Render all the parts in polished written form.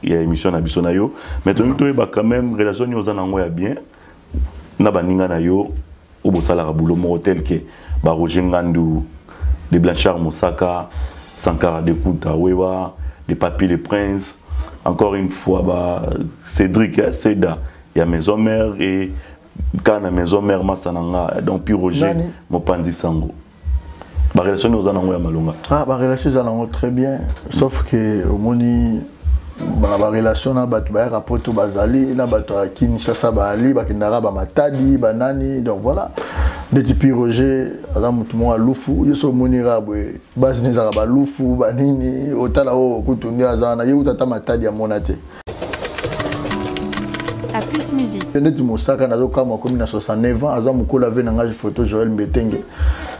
ya émission na biso na yo. Mais tolingi toyeba quand même relation nini oza nango ya bien na baninga na yo oyo bosalaka boulot moko tel que ba Roger Ngandu, de Blanchard Mosaka, Sankara de Kunta Wewa, de Papy le Prince, encore une fois ba Cédric eh, Seda ya Maison Mère et kaka na Maison Mère Masananga donc puis Roger Mopanzi Sango. Ba relation oza nango ya malonga. Ah ba relation eza nango très bien sauf que omoni na barelation na bato bayaka poto bazali na bato ya kinshasa baali bakendaka bamatadi banani donc voilà ndeti pi roger aza motu moko ya lufu ye so omoni kaka boye base ne ezalaka balufu banini otala oyo kutu nde aza wana ye kutu ata matadi amona te neti mosaka nazokamwa akomi na 69 ans aza mokolo ave na ngai photo joel mbetenge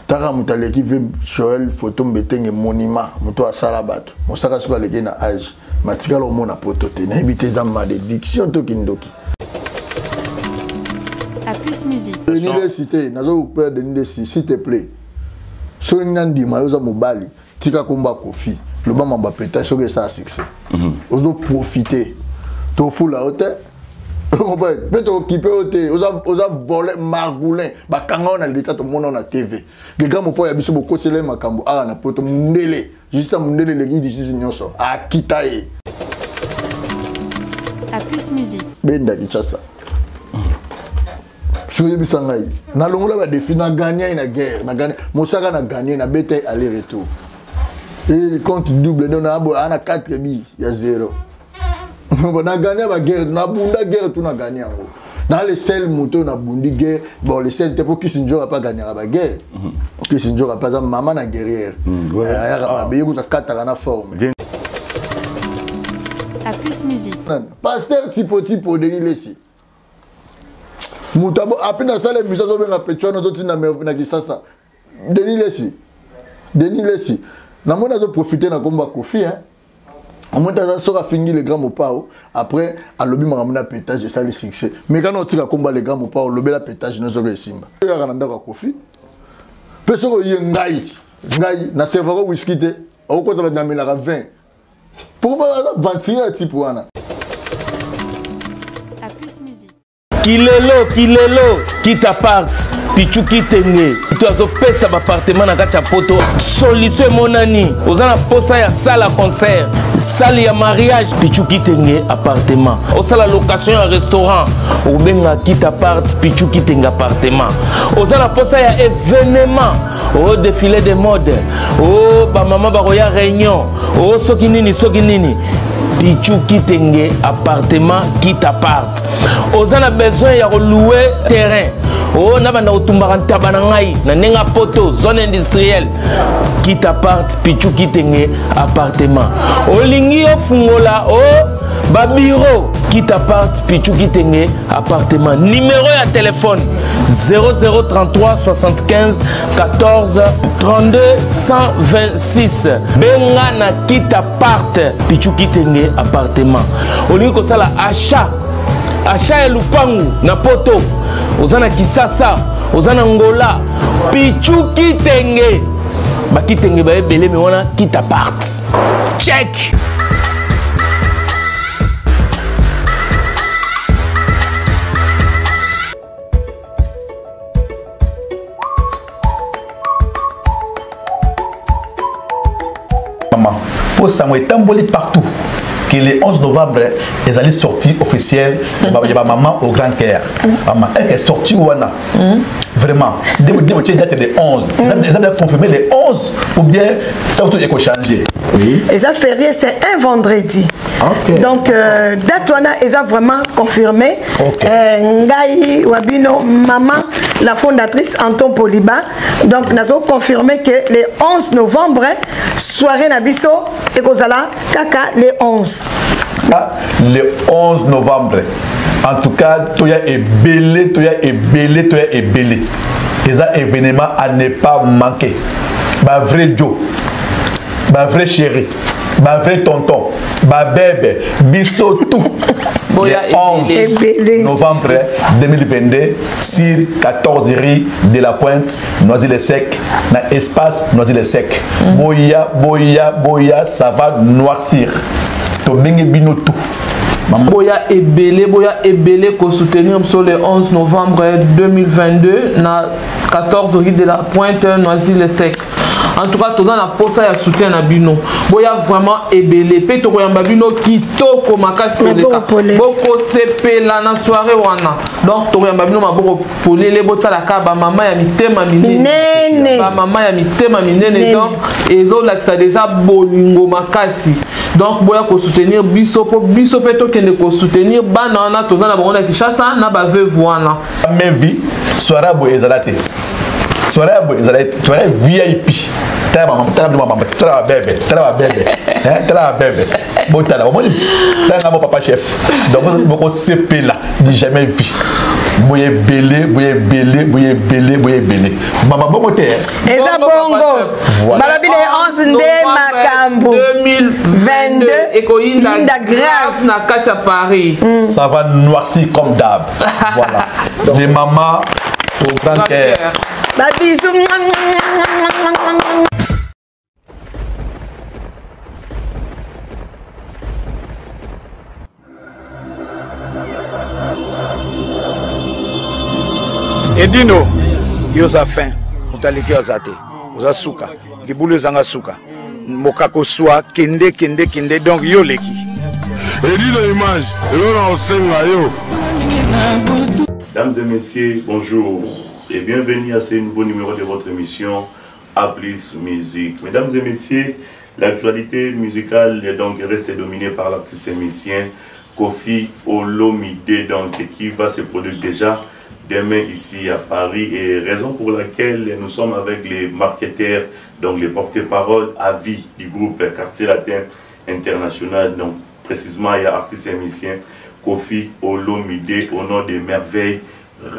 taka moto aleki ve joel photo mbetenge monument moto asala bato mosaka soki aleki na age matikala omona poto te nayebi te eza malédiction to kindoki denis lesi te nazopea denis lesi s'il te plaît soki nandima yo oza mobali tika komba kofi loba mambo apeta soki esala succès mhm. ozoprofite tofula yo te mpe tokipe yo te oza vole margoulin bakanga yo na leta tomona yo na tv gega mopo ya biso bokosela ye makambo awa na poto mundele juste mundele eleki lisusu nyonso akita ye benda kinshasa soki oyebisa ngai nalongola badefi na gagne na guerre na gagne mosaka na gagne na beta ye aller retour et compte double donc na boya na 4 bi ya 0 na gagne ba guerre na bunda guerre tout na gagne yango na le seul moto na bundi guerre bon le seul te po kisi njoka pa gagnaka ba guerre mhm. kisi njoka pa aza mama na guerrière mm, ayaka ah. mabe ye kuta kataka na forme pasteur tipo tipo denis lesi moto ape nasala émission azobenga pechuano azotinda na kisasa denis lesi denis lesi namoni azoprofite na kombo ya kofi hein omoni aza soki afingi le grand mopao après alobi makambo na pétage esali succès mais kana otika kombo ya le grand mopao olobela pétage no soki esimba kaka na ndako ya kofi mpe soki oye ngai ngai na servaka whisky te okokota bato namelaka 20 pourquoi aza venturier ya type wana Kilelo, kilelo, kita part, Pichu Kitenge, to azopesa ba appartement na kati ya poto. Solution emonani, oza na posa ya salle ya concert, salle ya mariage, Pichu Kitenge appartement. Osala location ya restaurant, obenga kita part, Pichu Kitenge appartement. Oza na posa ya événement, o défilé de mode, o ba mama bakoya réunion, o soki nini soki nini. Pichu Kitenge appartement kita part. Oza na besoin ya kolouer terrain o oh, nabanda kotumbaka ntaba na ngai na ndenge ya poto zone industrielle kita part pichu kitenge appartement olingi ofungola o oh, babiro kita part pichu kitenge appartement numero ya telefone 0033 75 14 32 126 benga na kita part pichu kitenge appartement olingi kosala achat achat ya lupangu na poto oza na kisasa oza na ngola pichu kitenge bakitenge baye ebele me wana kita part check Maman, mpo sango etamboli partout que le 11 novembre ezali sortie officielle ya bamama au grand cœur mama eke sortie wana mm. vraiment nde botie date le 11 eza bien confirmé le 11 ou bien ntango ekochange oui. eza férié c'est un vendredi okay. donc euh, date wana eza vraiment confirmé okay. euh, ngai wabino maman la fondatrice Anton Poliba donc nazo confirmer que le 11 novembre soirée na biso ekozala kaka le 11 ah, le 11 novembre en tout cas toya ebele toya ebele toya ebele eza événement à ne pas manquer ba vrai jo ba vrai chéri ba vrai tonton ba bebe biso tout le 11 novembre 2022 sur 14 rue de la Pointe Noisy-le-Sec na espace Noisy-le-Sec mm. boya boya boya ça va noircir Tobengi bino tout. Boya ebele, boya ebele ko soutenir biso le 11 novembre 2022 na 14 rue de la Pointe Noisy-le-Sec. En tout cas, toza na posa ya soutien na bino. Boya vraiment ebele pe tokoyamba bino kitoko makasi koleka. Boko sepela na soirée wana. Donc tokoyamba bino maboko polele, botala ka ba mama ya mitema minene. Ba mama ya mitema minene donc ezolakisa déjà bolingo makasi. Donc boya ko soutenir biso po biso pe tokende ko soutenir bana wana toza na bango na Kinshasa na ba veuve wana. Jamais vie soirée boye ezala te. Soirée boye ezala te. Soirée VIP. Tala mama, tala mama, tala bébé, tala bébé. Hein, tala bébé. Botala, omoni tala nga papa chef. Donc boko sepela du jamais vu. Boye belé, boye belé, boye belé, boye belé. Mama bongo te. Eza bongo. Balobi le 11 nde makambo 2022 ekoyinda grave na kati ya Paris. Ça va noircir comme d'hab. Voilà. Les mamans au grand cœur. Ba bisous. Edino, yo oza fin, moto aleki yo aza te, oza suka, libulu ezanga suka, mokako swa, kende kende kende, donc yo oleki. Edino image, eloko na kosenga yo. Dames et messieurs, bonjour et bienvenue à ce nouveau numéro de votre émission A Plus Musique. Mesdames et messieurs, l'actualité musicale donc reste dominée par l'artiste musicien Koffi Olomide, donc qui va se produire déjà demain ici à Paris, et raison pour laquelle nous sommes avec les marketeurs, donc les porte-parole à vie du groupe Quartier Latin International, donc précisément il y a artiste musicien Koffi Olomide au nom de Merveille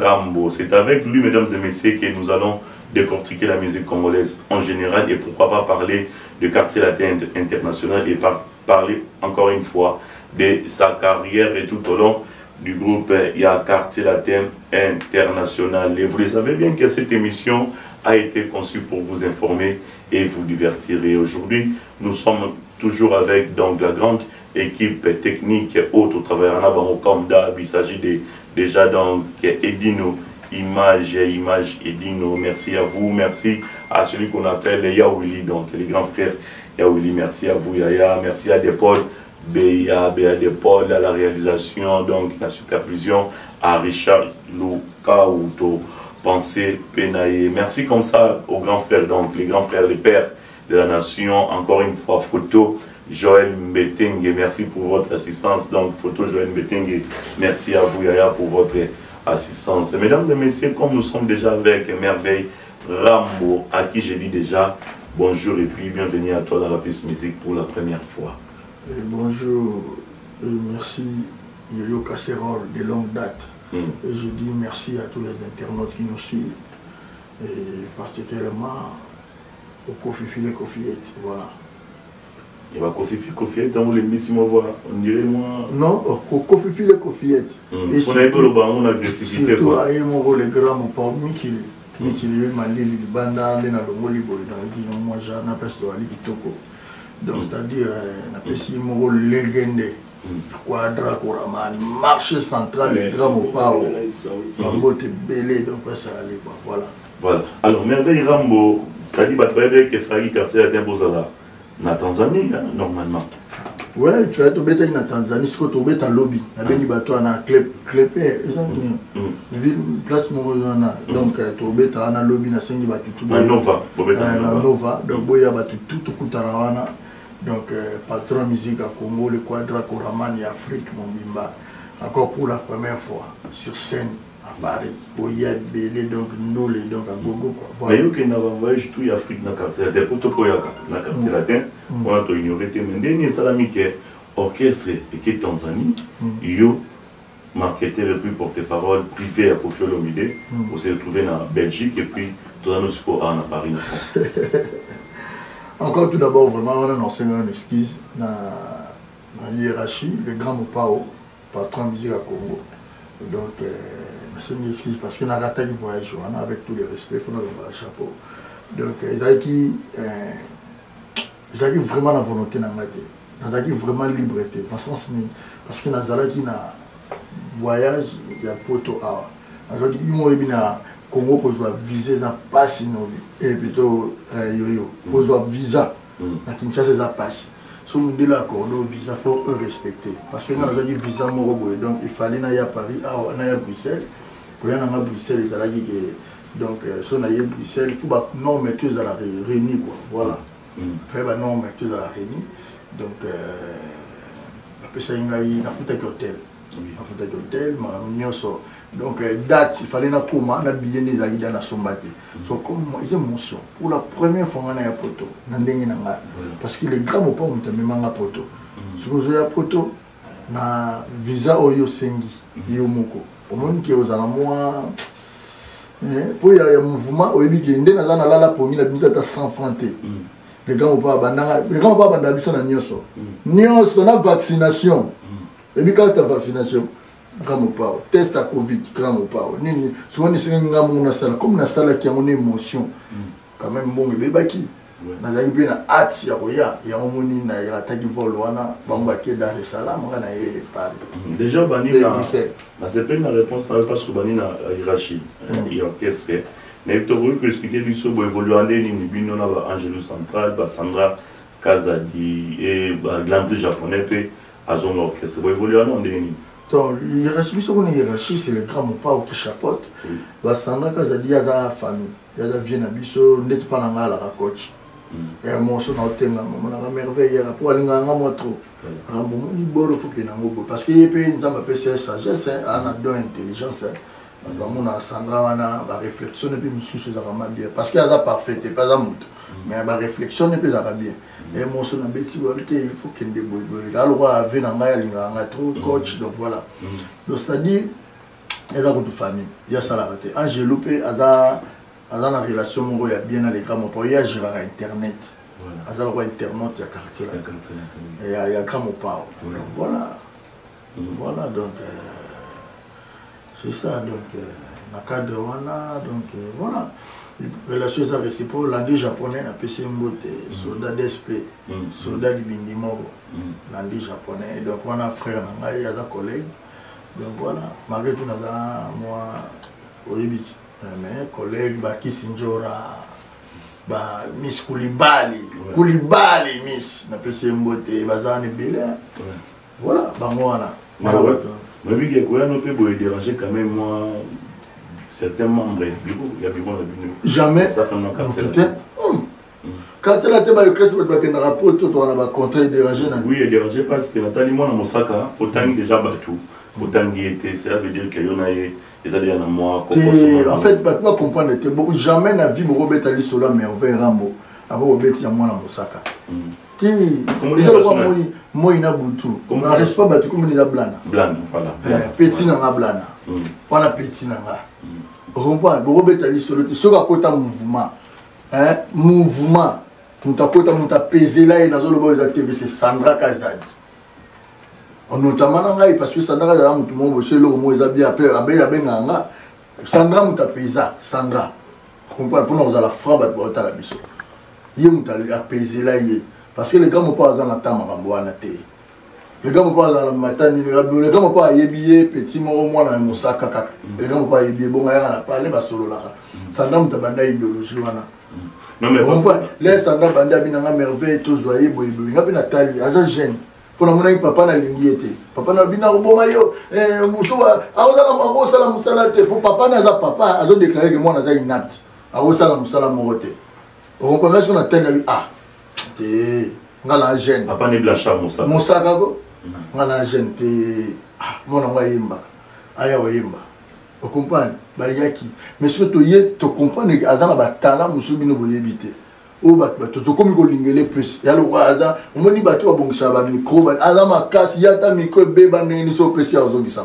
Rambo. C'est avec lui, mesdames et messieurs, que nous allons décortiquer la musique congolaise en général et pourquoi pas parler de Quartier Latin International et parler encore une fois de sa carrière et tout au long du groupe il y a Quartier Latin International. Et vous le savez bien que cette émission a été conçue pour vous informer et vous divertir. Et aujourd'hui, nous sommes toujours avec donc la grande équipe technique haute au travers comme d'hab. Il s'agit de, déjà donc Edino, Image, Image Edino. Merci à vous, merci à celui qu'on appelle Yaouli, donc les grands frères Yaouli. Merci à vous Yaya, merci à Depol, Béa, Béa Depol à la réalisation, donc la supervision, à Richard Lukauto, Pensée Penaye. Merci comme ça aux grands frères, donc les grands frères, les pères de la nation. Encore une fois, photo Joël Mbetengue, merci pour votre assistance. Donc, photo Joël Mbetengue, merci à vous Yaya pour votre assistance. Mesdames et messieurs, comme nous sommes déjà avec Merveille Rambo, à qui je dis déjà bonjour et puis bienvenue à toi dans la piste musique pour la première fois. Et bonjour et merci Yoyo Casserole de longue date. Et je dis merci à tous les internautes qui nous suivent et particulièrement au Koffi File Koffiette, voilà. Il va Koffi File Koffiette, on les met si moi voir, on dirait moi. Non, au Koffi File Koffiette. Et on a eu le ballon, l'agressivité, surtout, quoi. à Yemoro, le grand, mon père, Mikili. Mikili, Malili, Banda, Lena, Longoli, Boy, dans le Guillaume, moi, j'ai un appel sur Ali Kitoko. Donc, c'est-à-dire, on appelle ça Yemoro, légende. Quadra Koraman, marché central, le grand Mopao. Sambote Belé, donc, ça allait, quoi. Voilà. Voilà. Alors, Merveille Rambo, c'est-à-dire, bah, tu vois, que Fally Quartier Latin Bozala, na Tanzanie, hein, normalement. Ouais, tu vas tomber na Tanzanie, ce que tu as lobby. Na beni bato na clé, clé, eza nini? Ville, place moko eza wana. Donc, tu obeta na lobby na sengi bato tout Na boye. Nova, obeta na Na Nova. Nova. Donc, boya bato tout tokutana wana. Donc, patron musique à Congo, le Quadra Koraman et Afrique Mobimba. Encore pour la première fois sur scène à Paris. Boya Belé, donc Ndolé, donc à Gogo, quoi. Voilà. Mais yo, na voyage tout Afrique na quartier latin, pour to koyaka na quartier latin, on a to ignoré te, mais ndeni esalami ke orchestre eke Tanzanie, yo marketeur et puis porte-parole privé à Koffi Olomide, on s'est retrouvé na Belgique et puis tout ça nous siko à Paris, na France. Encore tout d'abord, vraiment, on a lancé une excuse na, na hiérarchie, le grand Mopao, patron musique à Congo. Donc, c'est une excuse parce qu'il a raté le voyage, avec tout le respect, il faut nous avoir le chapeau. Donc, ils avaient vraiment la volonté d'en rater. Nazalaki vraiment libre te. Na sens nini? Parce que nazalaki na voyage ya poto awa. Nazalaki yo oyebi na Congo kozwa visa eza pasi nobi. Et plutôt euh, yoyo. Mm. Kozwa visa mm. na Kinshasa eza pasi. So mundele accorde visa faut respecter. Parce que nga nazalaki visa moko boye donc il fallait naya Paris awa naya Bruxelles. Koya na nga Bruxelles ezalaki ke donc euh, so naye Bruxelles faut ba norme tout ezala réuni quoi. Voilà. Mm. Fallait ba norme tout ezala réuni. Donc euh, bapesaki ngai nafutaki hotel nafutaki hotel makambo nyonso donc euh, date il fallait nakoma na billet nde ezalaki da nasomba te mm. so comme eza émotion pour la première fois ngai naya poto na ndenge na ngai parce que le grand mopa moto amema nga poto mm. soki ozoya poto na visa oyo osengi mm. yo moko omoni ke ozala mwa mpo eh, ya mouvement oyebi ke nde naza nalala pongi na bimisi ata 100 franc te mm. le grand mopa abandanga le grand mopa abandaka biso na nyonso mm. nyonso na vaccination mm. ebi carte ya vaccination grand mopao test ya covid grand mopao nini souvent esengi nga moko nasala comme nasalaki yango na émotion quand même mbongo ebebaki nazalaki mpe na hâte ya koya yango moni narataki vol wana bango bake dar es salaam nga na ye paris mm. déjà bani nasepeli na réponse na yo parce que bani na hiérarchie ya orchestre nayebi tokoki koexplike biso boevoluaka nde nini bino na ba angelo central ba sandra kazadi e ba landry japonais mpe azonga orchestre boevoluaka na ndenge nini Donc, hiérarchie, biso kuna hiérarchie, c'est le grand mopao qui chapeaute. Oui. Ba Sandra Kazadi aza famille. Aza vie na biso ndeti pa na ngai alaka coach. Mm. Eh, morceau na otenga omonaka merveille yaka mpo alingaka nga mwa trop makambo omoni boro fokende yango boye parce que ye mpe nzambe apesi ye sagesse aa na don intelligence bato bamonaka sandra wana baréflexion mpe misusu ezalaka ma bien parce que aza parfait te mpe aza moto mm. mais baréflexion mpe ezalaka bien mm. e moso nabeti boye te il faut kende boye boye kaka lokola ave na ngai alingaka ngai trop mm. coach donc voilà donc c'est à dire eza kutu famille ye asalaka te angelo mpe aza aza na relation moko ya bien na le grand mopao ye agéraka internet aza lokola internaute ya quartier ya, ya grand mopao donc voilà voilà donc euh, c'est ça donc euh, na cadre wana donc euh, voilà relation eza réciproque landi japonais napesi ye mbote mm. soldat dsp mm. soldat libindi moko mm. landi japonais donc wana frère na ngai aza collègue donc voilà malgré tout naza mwa oyebi ti mais collègue bakisi njora ba miss kulibali kulibali miss napesi ye mbote baza wana ebele voilà bango wana oyebi ke koya no mpe boye déranger quand même moi certains membres ya bureau ya bureau na bino jamais te quartier la te balekasi bato bakendaka poto to wana bacontre edérange na oui edérange parce que natali mwana mosaka otangi déjà bato otangi ye te cela veut dire que yo na ye eza deja na mwa te en fait bato bacomprendre te jamais na vie bokobeta lisolo ya merveille rambo apo bobeti ya mwana mosaka mm. te eza lokwa moi moi na butu na respect bato komi eza blana eh, petit na nga blana mm. wana petit na nga mm. ocomprendre bokobeta lisolo te soki akota mouvement mouvement moto akota moto apezela ye nazoloba oyo eza tvc sandra kazadi notamment na ngai parce que sandra kazadi aza moto moko boso eloko moko eza bien ape abengaka nga sandra moto apeza sandra comprendre mpona kozala franc bato baotala biso ye moto apezela ye parce que le grand moko aza na ta makambo wana te le grand moko aza na mata nini le grand moko ayebi ye petit moko mwana ya mosaka kaka mm. le grand moko ayebi ye bongo ayaka na pale basololaka mm. sanda moto abanda idéologie wana mm. le sanda abandi abinanga merveille tozwa ye boyeboye nga mpe natali aza jeune mpo namonaki papa nalingi ye te papa nalobi nakoboma yo eh, mosusu akosala mosala te mpo papa na aza papa azodeklare ke mwana aza inapte akosala mosala moko te okomprendre soki natali nabi ah te nga na jeune papa ne blanchard mosaka mosaka ko mm. nga na jeune te ah mwana ngo ayembaka aya koyemba okomprendre bayaki mais soki toye tocomprendre aza na batala mosusu bino boyebi te oyo bato bato tokomi kolingele plus ya lokola aza omoni bato babongisaka bamicro aza makasi ye ata micro ebeba ndenge nini so opesi ya ozongisa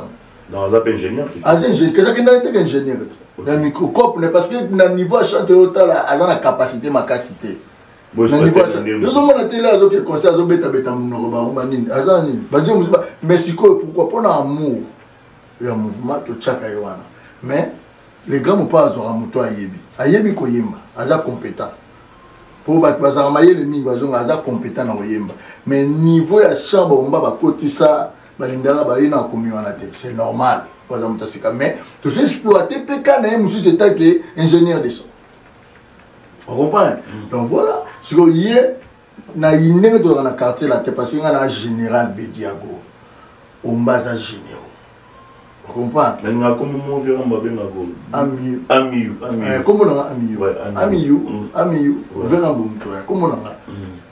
yango aza mpe ingénieur aza ingénieur eza kendaki teke ingénieur te ya micro cope ne parce que na niveau ya chante oyo otala aza na capacité makasi te na niveau ozomona te le azoke conseil azobetabeta monoko baruma nini aza nini bazie mosusu mais sikoyo pourquoi mpo na amour ya mouvement totyaka ye wana mais le grand mopa azwaka moto ayebi ayebi koyemba aza compétent. Po bato bazalaka mayele mingi bazonga aza compétent na koyemba. Mais niveau ya chant bomba bakotisa balindala baye na komi wana te. C'est normal. Baza moto asika mais tozo exploiter mpe ka na ye mosusu etake ingénieur de son. Ocomprendre? Mm. Donc voilà. Sikoyo ye na ndenge tozalaka na quartier la te parce que nga na général Bediago. Omba aza généraux. Comprendre? Nalinga kombo moko vieux Rambo abengaka Amiyu. Amiyu, Amiyu. Eh, kombo na nga Amiyu. Amiyu, Amiyu, vieux Rambo moto ya kombo na nga.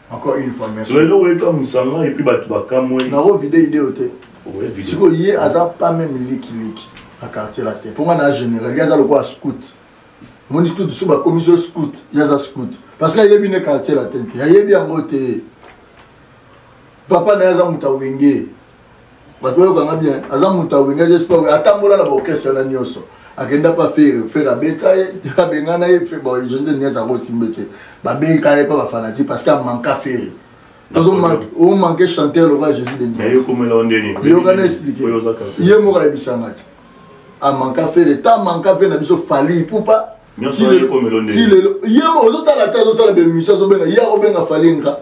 Encore une fois merci. Lelo oyekamwisa nga et puis bato bakamwe. Nako vide idée te. Sikoyo ye aza pas même likiliki na quartier la te. Mpo nga na général, ye aza lokola scout. Moni scout so bakomisi yo scout, ye aza scout. Parce que ayebi ne quartier la te te. Ayebi yango te. Papa na ye aza moto ya wenge. Bato bayoka nga bien, aza moto ya wenge, aza espoir, atambola na baorchestre wana nyonso. Akenda pa Ferre, Ferre abeta ye, abengana ye, Ferre, bon, José de Nias akosimbe te. Babenga ye pa ba fanatique parce que amanka Ferre. Tozo manque, o manque chanteur lokola Jésus de Nias. Mais yo komela o ndeni. Yoka na expliquer. Oyo oza quartier. Ye moko ayebisanga te. Amanka Ferre, ta manka Ferre na biso Fally Ipupa. Nyonso wana yo komela o ndeni. Ti lelo, ye moko ozotala te azosala ba émission azobenga, ye akobenga Fally nga.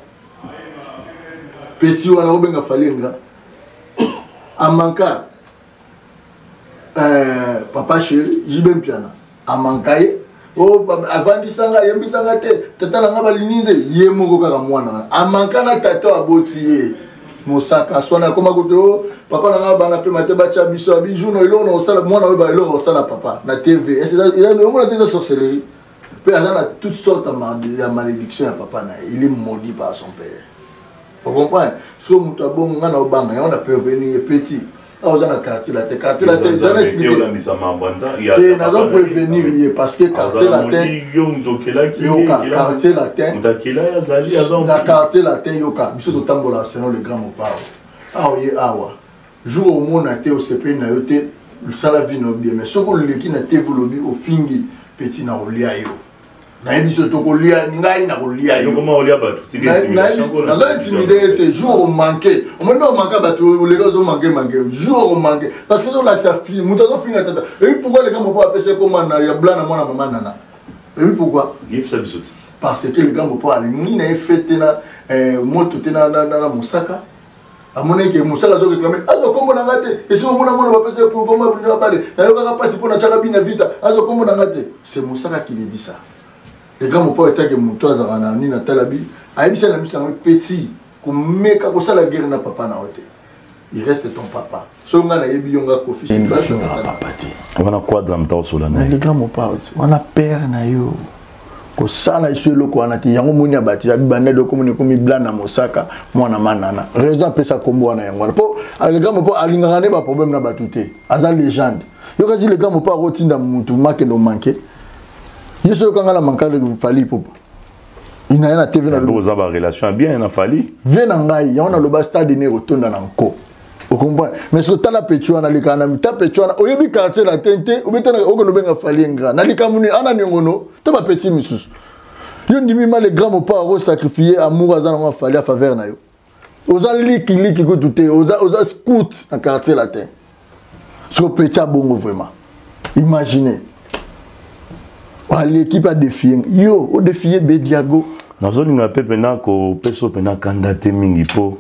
Petit wana akobenga Fally nga. Amanka papa chéri JB Mpiana amanka ye. Oh, avandisa nga, ayembisa nga te, tata na nga balingi nde ye moko kaka mwana wana. Amanka na tata aboti ye. Mosaka swana akoma kote, oh, papa na nga bana pema te batya biso ya bijou na eloko na kosala mwana oyo ba eloko kosala papa na TV. Est-ce que eza, omona te eza sorcellerie? Pe aza na toutes sortes ya malédiction ya papa na ye. Il est maudit par son père. Vous comprenez? Soki moto abongo nga na obanga yango na prévenir ye petit. Awa oza na quartier latin, quartier latin eza na expliquer. Te nazo prévenir ye parce que quartier latin yoka quartier latin na quartier latin yoka biso totambola selon le grand Mopao. Awa ye awa jour omona te osepeli na yo te sala vie na yo bien mais soki oleki na TV olobi ofingi petit na kolia yo. Nayebi so tokolia ngai na kolia yo. Comment olia bato? Nazo intimider ye te jour o manquer. Omoni nde o manquer bato oleka ozo manquer manquer. Jour o manquer parce que ozolakisa fille moto azofinga tata. Eyi pourquoi le grand Mopao apesa ye koma na ya blanc na mwana mama nana? Eyi pourquoi? Yebisa biso te. Parce que le grand Mopao alingi na ye fete na moto te na mosaka. Amoni ke mosala azo réclamer, azo kombo na nga te. Esi omona mwana bapesa ye pour kombo ya bale. Nayokaka mpasi mpo natiaka bina vita, azo kombo na nga te. C'est mosaka qui le dit ça. Le grand Mopao etake moto azalaka na nini atala bi, ayebisa na miso yango petit, komeka kosala guerre na papa na yo te. Il reste ton papa. Soki nga nayebi yo nga Koffi, c'est pas ça. Papa te. Wana quadra mta osola na ye. Le grand Mopao, wana père na yo. Kosala eso eloko wana te, yango moni ya bato ya bibanda de komoni ekomi blanc na mosaka mwana manana. Raison apesa kombo wana yango wana. Po le grand Mopao alingaka ne ba problème na bato te. Aza légende. Yo kasi le grand Mopao akotinda mutu makendo manqué. Ye soki okanga na manka de Fally Ipupa. Ina ye na TV na loba. Oza ba relation bien na Fally. Vie na ngai, yango na loba stade ne rotonda na nko. Vous comprenez? Mais ce tala petit wana lika na ta petit wana oyebi quartier la tente obeta na okendo benga Fally ingrat. Na lika muni ana nyongono to ba petit misusu. Yo ndimi ma le grand Mopao ko sacrifier amour azana ma Fally a faveur na yo. Oza liki liki ko tout oza oza scout na quartier latin. Ce petit bongo vraiment. Imaginez. Ah, l'équipe a défié. Yo, o défier Bediago. Nazolinga pe pena ko peso pena kanda te mingi po.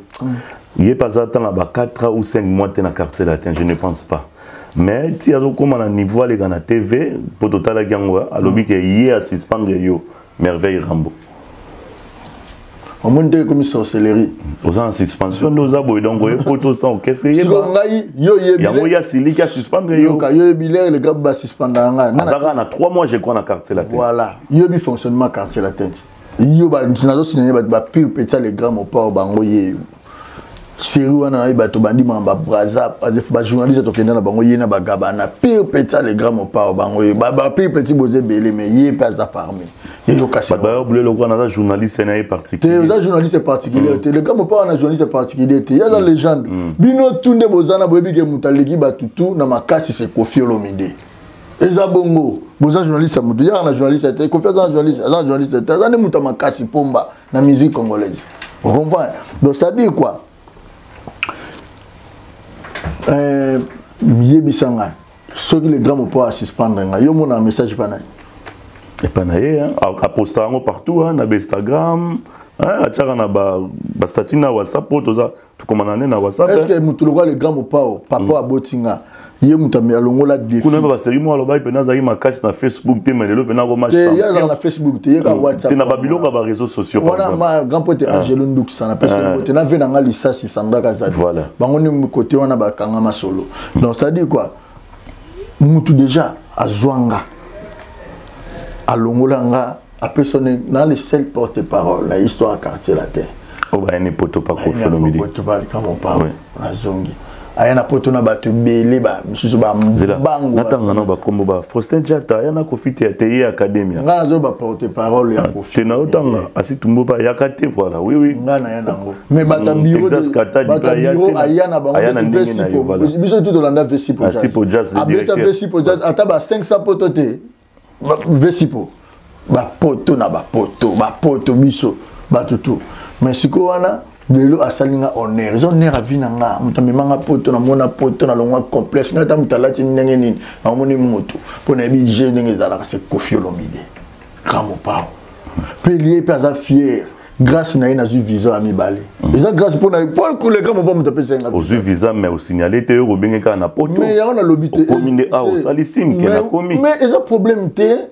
Ye pas ata na ba 4 ou 5 mois te na quartier latin, je ne pense pas. Mais ti azo koma na niveau aleka na TV po totalaki yango, alobi ke ye a suspendre yo Merveille Rambo. Omoni te ekomi sorcellerie. Oza na suspension nde oza boye, donc oye poto osa orchestre yeba. Siko ngai, yo yebi Yango le- ya siliki a suspendre yo. Yoka, yo yebi le, le gars ba suspendre nga. Nga na Aza kaka na 3 mois je crois na quartier latin. Voilà, yo yebi fonctionnement quartier latin. Yo ba nazo signaler ba, ba pire petit le grand Mopao bango ye. Série wana ye bato bandi mamba Brazza, ba journaliste tokenda na bango ye na ba Gabana. Pire petit le grand Mopao bango ye. Ba, ba pire petit bozé belé mais ye pas za parmi. Ye yo kasi. Ba ba bleu lokwa na journaliste na ye particulier. Te oza journaliste particulier te. Le grand Mopao na journaliste particulier te. Ya za légende. Bino tunde bozana boyebi ke mutaleki batutu na makasi c'est Koffi Olomide. Eza bongo. Boza journaliste ya mutu. Ya na journaliste te. Koffi aza journaliste, aza journaliste te. Aza ne mutu makasi pomba na musique congolaise. Vous comprenez? Donc ça dit quoi? Yebisanga. Soki le grand Mopao a suspendre nga, yo mona message pa nani? Epai na ye aposta yango partout na bainstagram, atiaka na bastati na WhatsApp, po toza tokomana nde na WhatsApp. Est ce que motu lokola le grand Mopao, papa mm. aboti nga, ye moto alongola défi kuna basérie moko alobaki mpena azalaki makasi na Facebook te, mais lelo mpena akoma. Te, ye azalaka na Facebook te, ye ka WhatsApp te, na babiloko ya baréseaux sociaux. Wana ma grand pote ah. Angelo Ndukisa, napesi ah. mbote na ve na nga lisasi Sandra Kazadi. Voilà, bango nde côté wana bakanga masolo. Donc c'est à dire quoi, mutu déjà azwa nga, alongola nga, apesa na le seul porte parole na histoire ya Quartier Latin. Oyo bayani poto pa Koffi Olomide. Poto pa kama pa nazongi, aya na poto na bato ebele, misusu bambangu. Natanga nao bakombo ba Faustin Jata, aya na Kofi te, te ye academia. Ngai nazo ba porte parole ya Kofi. Te, naotanga asi tumbo pa ayaka te. Voilà, oui oui. Ngai naya nango, mais bato ya bureau, bato ya bureau aya na bango. Biso tu tolanda Vesipo Jazz. Abeta Vesipo Jazz ata ba 500 poto te. Vesipo bapoto na bapoto bapoto biso bato tu. Mais sikoyo wana lelo asali nga honneur, eza honneur avi na nga. Moto amema nga poto, namona poto, nalongwa complexe. Ngai ata moto alati ndenge nini, namoni moto mpo nayebi je ndenge ezalaka. Se Koffi Olomide, grand Mopao mpe lie mpe aza fier. Grâce na ye nazwi visa ya mibale. Eza grâce mpo na po koleka mopa moto apesa nga. Ozwi visa, mais osignale te, yo kobenge kaka na poto. Mais yango nalobi te. Okomi nde awa, osali signe ke nakomi. Mais eza problème te.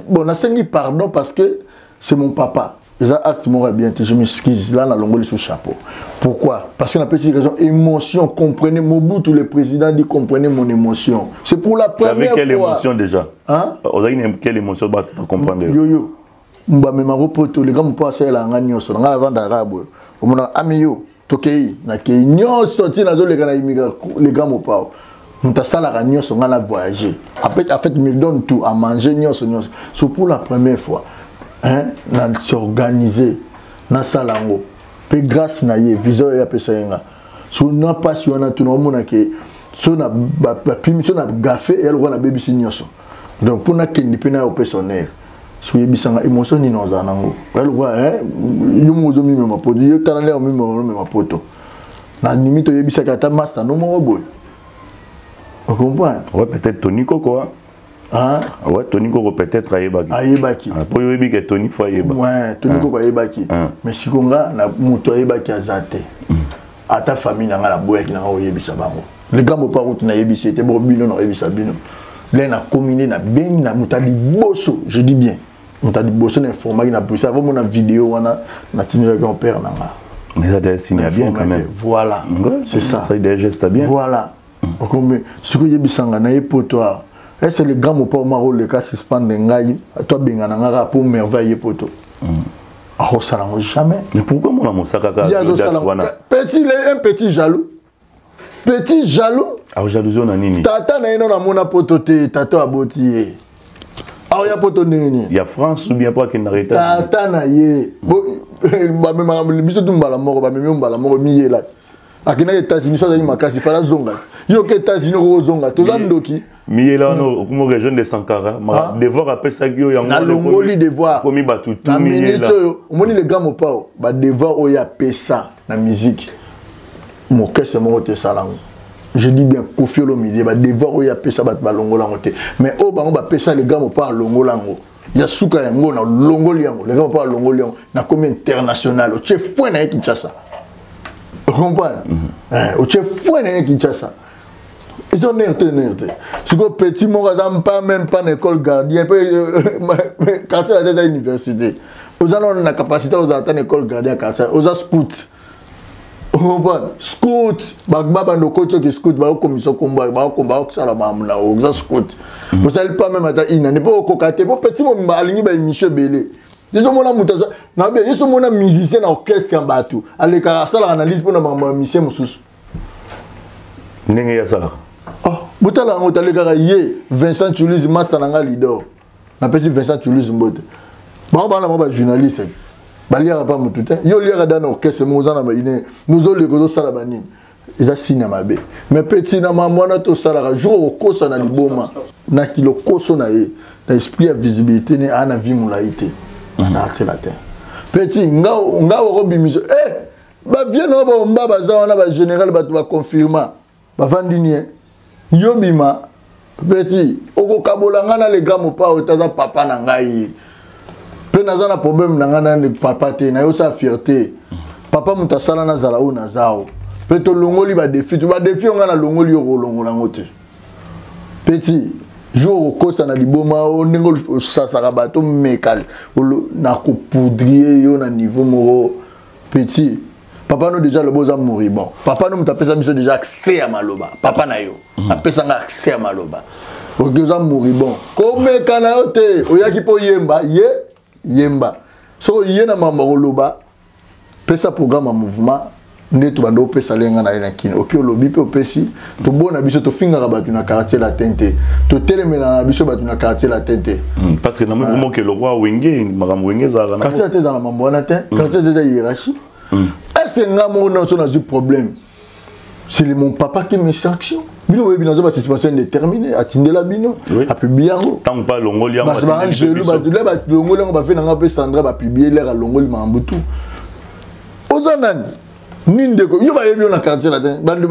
Bon, nasengi pardon parce que c'est mon papa. Eza acte moko ya bien te, je m'excuse là, nalongoli sous chapeau. Pourquoi? Parce que napesi raison, émotion. Comprenez Mobutu, le président dit: comprenez mon émotion, c'est pour la première quelle fois. Émotion déjà? Hein? Ozalaki quelle émotion? Comprendre. Yo yo bamemako poto, le grand mpo asalela nga nyonso na ngai, avandaka boye, omonaka ami yo tokei, nakei nyonso ntina nazoleka na immigra. Le grand Mopao moto asalaka nyonso ngai na voyager. En fait me donne tout à manger, nyonso nyonso. So pour la première fois, hein, na s'organiser, nasala yango mpe grâce na ye visa oyo apesa ye nga. So na mpasi wana tuna omona ke so na bapimi, so na gafe ya lokola nabebisi nyonso. Donc mpo nakende mpe na opesa honneur, soki oyebisanga émotion nini ozala nango, oya lokola yo moko ozomimema poto, yo tala ndenge omimema poto na nimi, toyebisaki ata master no moko boye, ocomprendre? Ouais, peut-être Tony Koko, hein? Hein? Ouais, Tony Koko peut-être ayebaki. Ayebaki. Ah, po oyebi ke Tony fo ayeba. Ouais, Tony Koko ayebaki. Mais siko nga na moto ayebaki aza te. Ata famille na nga naboyaki na nga oyebisa bango. Likambo pa kutu nayebisi ete bo bino na oyebisa bino. Lè nakomi nde nabengi na moto ya liboso, je dis bien moto ya liboso na informaki na Bruxelles avant mona video wana natindelaki mon père na nga. Mais ça déjà signe bien quand même. Voilà. Ouais, c'est ça. Ça déjà geste bien. Voilà. Okombe sikoyo oyebisanga na ye poto awa, est-ce le grand Mopao moko oleka suspendre ngai to abengana nga kaka mpo Merveille ye poto? Akosala yango jamais. Mais pourquoi mona mosaka kaka wana? Petit, un petit jaloux, petit jaloux. Ajalousie na nini? Tata na ye no namona poto te. Tata aboti ye aoya poto ndenge nini? Ya France ou bien po akende na États? Tata na ye bamemaka biso tu mbala moko, bamemi yo mbala moko miyela. Akendaki États-Unis, so azalaki makasi, fala zonga. Yo ke États-Unis, okozonga, toza ndoki. Miyela wana okoma région de Sankara, devoir apesaki yo yango. Nalongoli devoir. Okomi bato tu. Na minute oyo omoni le grand Mopao, badevoir oyo apesa na musique, mokese moko te esala yango. Je dis bien Koffi Olomide, badevoir oyo apesa bato balongola yango te. Mais oyo bango bapesa, le grand Mopao alongola yango. Ya suka yango na longoli yango, le grand Mopao alongoli yango, nakomi international. Otie foin na ye Kinshasa, ocomprendre? Otie foin na ye Kinshasa, eza honneur te, honneur te. Sikoyo petit moko aza mpa même pas na école gardien mpe quartier ata eza université, oza nano na capacité ozala ata na école gardien quartier, oza scout, ocomprendre? Scout babanda okoti oki scout, bakokomisa okomba, bakosala makambo na oza scout, ozali pas même ata inane mpo okoka te. Po petit mobimba alingi baémission ebele. Yeso mona moto aza nabe, yeso mona musicien na orchestre ya bato alekaka, asalaka analyse mpona makambo ya musicien mosusu. Ndenge ye asalaka. Oh, botala yango, talekaka ye Vincent Toulouse, master na nga leader. Napesi Vincent Toulouse mbote. Bango bana bango bajournaliste baliaka pa motu te. Yo oliaka da na orchestre moko, oza na baine, nozoleka, ozosala banini, eza signe ya mabe. Mais petit na mambo wana tosalaka jour okosa na liboma na kilokoso na ye na esprit ya visibilité ne aa na vie molai te na artela te. Petit nga nga okobimisa eh bavie na bomba baza wana, bagénéral bato baconfirma bavandi nie yo bima. Petit, okokabola ngai na le grand mopao te, aza papa na ngai. Mpe naza na problème na ngai na papa te, naye osala fierté. Papa moto asala nazala oyo naza o. Mpe tolongoli badefi, badefi oyo ngai nalongoli yo okolongola yango te. Petit, jour okokosa na liboma o ndenge osasaka bato meka nakopoudrie yo na niveau moko. Petit, papa no déjà lobo oza moribond. Papa no moto apesa biso déjà accès ya maloba. Papa na yo apesa nga accès ya maloba. Oki oza moribond, komeka na yo te. Oyaki mpo yemba ye yemba. Soki oye na mambo koloba, pesa programme ya mouvement nde tobanda opesa lenga na ye na kini. Oki olobi mpe opesi, tobona biso tofingaka bato na quartier latin te, totelemela na biso bato na quartier latin te. Parce que namoni moke lokwa wenge, makambo wenge ezalaka na quartier latin ezala na mambo wana te. Quartier latin eza hiérarchie. Est-ce nga moko nyonso nazwi problème, c'est mon papa qui me sanctionne. Bino boyebi nazo ba suspension indéterminée atindela bino, apublie yango. Ntango mpe alongoli yango, bato baangelu, bato le balongoli yango, bafe nanga mpe Sandra bapublie lere alongoli makambo tu. Oza nani ni ndeko yo bayebi yo na quartier latin, bando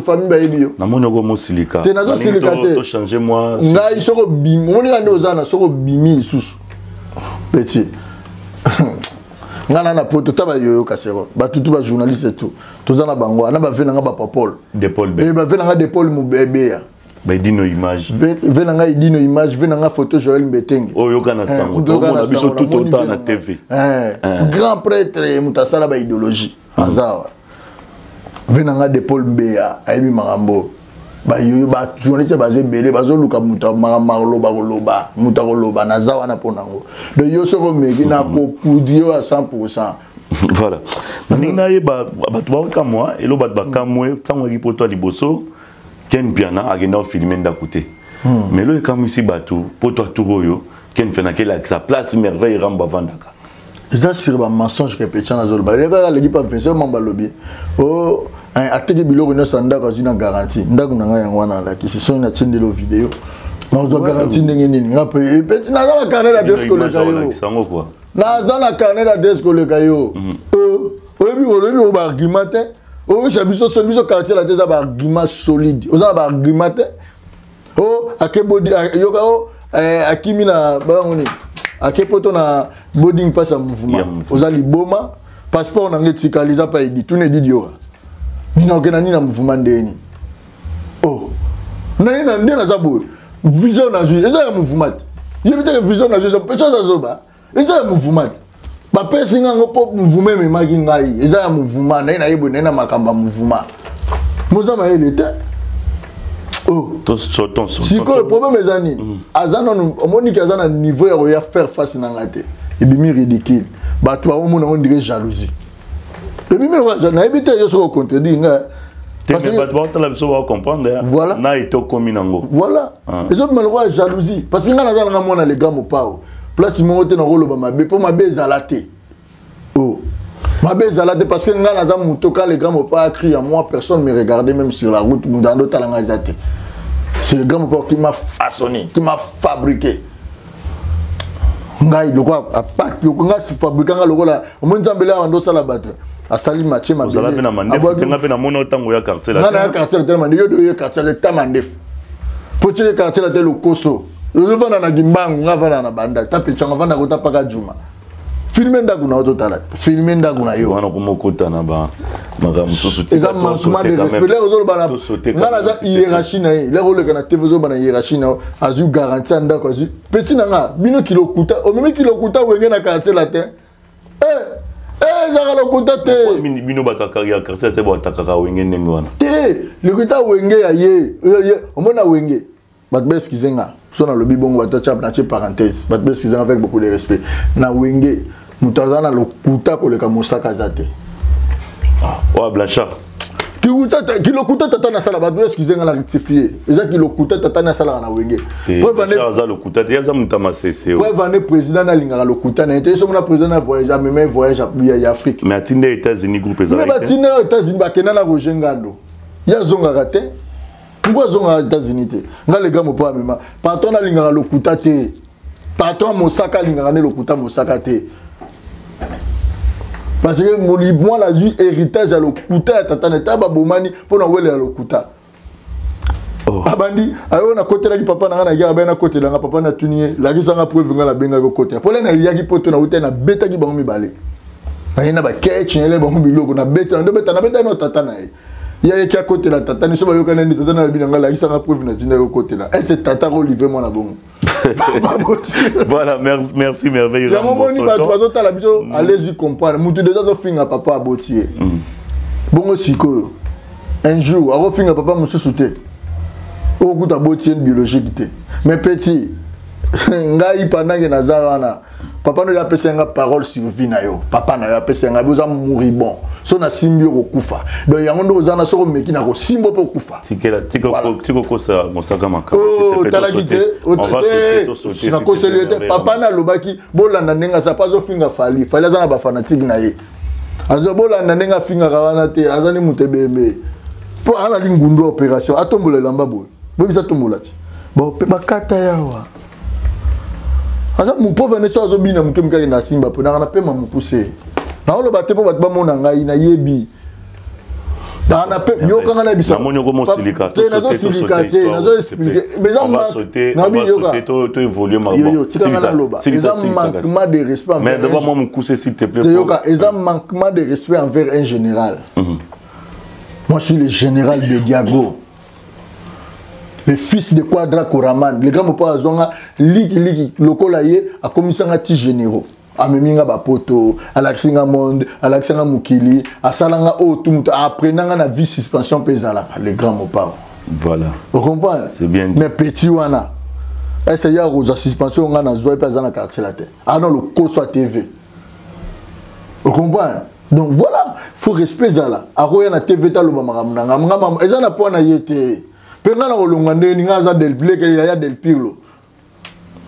famille bayebi yo. Namoni oko mosilika. Te, nazosilika te. Tochange mwa ngai soki obimi, omoni nga nde oza na soki obimi lisusu petit nga na na poto ta bayoyo kasero bato tu bajournaliste tout toza na bango wana bave na nga bapapole de Paul B bave na nga de Paul Mubebeya, baedino image, ve na nga edino image, ve na nga photo Joël Mbetenge. Oyo yoka na sango, tomona biso tout autant na TV. Grand prêtre moto asala ba idéologie aza ve na nga de Paul Mbeya, ayebi makambo. Bayoyo bajournaliste baza ebele, bazoluka moto makambo akoloba, koloba moto akoloba naza wana mpo nango. Donc yo soki omeki, nakopudi yo à 100. Voilà, nalingi nayeba, bato bakamwa elo, bato bakamwe ntango ayaki poto ya liboso, Ken Piana akenda ofilme ndako te. Mais elo ekamwisi bato, poto atour oyo Ken Piana akelakisa place Merveille Rambo avandaka. Eza sur bamensonge ke Petia nazoloba. Ye kaka aleki pa Vincent Mamba, alobi o ateki biloko nyonso ya ndako, azwi na garantie. Ndako na ngai yango wana alakisi. Soki natindeli video, nazwa garantie ndenge nini? Nga mpe peti naza na carnet d'adresse koleka yo, naza na carnet d'adresse koleka yo. Oyebi, olobi oyo baargument te, oyebisa biso soni. Biso quartier la te, eza baargument solide. Oza na baargument te. O ake bodi yoka o akimi na babango nini, ake poto na boarding pass ya mouvement. Oza liboma. Passeport na ngai etikali eza pa edi tuna edi dioka nini okenda nini na mouvement ndeni. Oh, nani na nde naza boye, vision nazwi eza ya mouvement te. Yebi teke vision nazwi eza peso aza zoba, eza ya mouvement te. Bapesi nga yango mpo mouvement ememaki ngai, eza ya mouvement. Naye nayebi naye na makambo ya mouvement, moza mayele te. Oh. Sikoyo problème eza nini? Aza nanu omoniki aza na niveau ya koya faire face na ngai te. Ebimi ridicule, bato baomona ngo ndire jalousie ebimi. Nayebi te yo soki ocontredire ngai. Bato baotala biso bacomprendre. Voilà. Na ete okomi nango. Voilà, ezobima lokola jalousie parce que ngai naza nanga mwana le grand mopao, place moko te nakoloba mabe mpo mabe ezala te. Oh, mabe ezala te parce que ngai naza moto, quand le grand mopao a crié à moi, personne me regardait. Même sur la route, moto ando tala ngai eza te. C'est le grand mopao qui m'a façonné, qui m'a fabriqué ngai lokola apate ngai fabrika ngai lokola omoi Nzambe awa ndo osala bato asali matie. Ozala mpe na mandefu te, nga mpe namoni ntango ya quartier. Nga na ya quartier te, mande yo de yo quartier te, ta mandefu po tie quartier la te. Lokoso ozovanda na Kimbangu, nga vanda na Banda ta pechanga, vanda kota paka juma. Filme ndako na yo, totala filme ndako na yo. Wana komokota na ba makambo mosusu. Eza manquement de respect. Lere ozoloba na nga naza hiérarchie na ye, lere oleka na TV ozoloba na hiérarchie na yo, azwi garantie ya ndako, azwi petit na nga. Bino kilokuta, omemi kilokuta wenge na quartier latin. Ezaka lokuta te. Bino bato ya quartier te, batakaka wenge ndenge wana. Te, lokuta wenge ya ye omona wenge. Bato baexcuse nga so nalobi bongo, bato atya natie parenthèse, bato baexcuse nga avec beaucoup de respect. Na wenge moto aza na lokuta koleka mosaka aza te. Oyo Blanchard. Kilokuta tata nasala, bato excuse nga na rectifie, eza kilokuta tata nasalaka na wenge. Aza lokuta te, aza moto ya masese. Preuve ane, président nalingaka lokuta na ye te. So mona président na voyage, amema voyage ya Afrique. Mais atinda États-Unis, groupe ezalaki. Batinda États-Unis, bakenda na Roger Ngando, ye azongaka te. Pourquoi azongaka États-Unis te? Nga lega mopo amema patron alingaka lokuta te. Patron mosaka alingaka nde lokuta mosaka te parce que mwana azwi héritage ya lokuta ya tata na eta babomani mpo na welela lokuta. Oh. Abandi ayo nakotelaki papa na ngai nayaki abai nakotela nga papa natuni ye lakisa nga preuve ngai nabengaki okotela pole nayaki poto nautai nabetaki bango mibale naye na baketch nayele bango biloko nabeta ndobeta nabeta no tata na ye ye ayeki akotela tata niso bayokani nde tata na lobi na ngai lakisa nga preuve natindaki okotela ese tata kolivre mwana bongo. Voilà, merci, merci merveille. Yango moni bato bazotala biso, allez-y comprendre. Mutu déjà azofinga papa aboti ye. Bongo sikoyo un jour akofinga papa mosusu te, okokuta aboti ye biologique te. Mais petit ngai pendant ke naza wana, papa no apesa nga parole sur vie na yo, papa na yo apesa nga oza moribond, so nasimbi yo kokufa. Donc yango nde oza na soko omeki na kosimba mpe okufa. Tikela tikokosa mosaka makambo. Otalaki te, nakoseli ye te. Papa na alobaki bolanda ndenge aza mpo azofinga Fali. Fali aza na bafanatike na ye, azo bolanda ndenge afingaka wana te, aza ni moto ebembe mpo alali ngundu ya opération atombola elamba boye boyebisa atombola ti bon mpe bakata yawa aza mopauvre nde so azobina moke moke akenda asimba mpo naka na pema mokuse naoloba te mpo bato bamona ngai nayebi naka na pe yokanga na bisa namoni okoma osilika te nazosilika te nazo expliquer mais eza nabi yoka to évoluer makambo yo tika nga naloba eza manquement de respect envers mais d'abord moi mokuse s'il te plaît te yoka eza manquement de respect envers un général. Moi je suis le général de Diago, le fils de Quadra Koraman, le grand mopa azwanga liki liki lokola ye akomisanga ti généraux, amemi nga bapoto, alakisi nga monde, alakisi nga mokili, asala nga oyo tu moto apprena nga na vie, suspension mpe ezalaka le grand mopao. Voilà. Ocomprendre? C'est bien. Mais petit wana ese ya kozwa suspension nga nazwa mpe aza na quartier la te ana lokoso ya TV. Ocomprendre? Donc voilà, faut respect ezala. Akoya na TV taloba makambo na nga nga mama eza na poids na ye te mpe nga na kolongwa ndenge ninga aza del bleke yaya del Pirlo.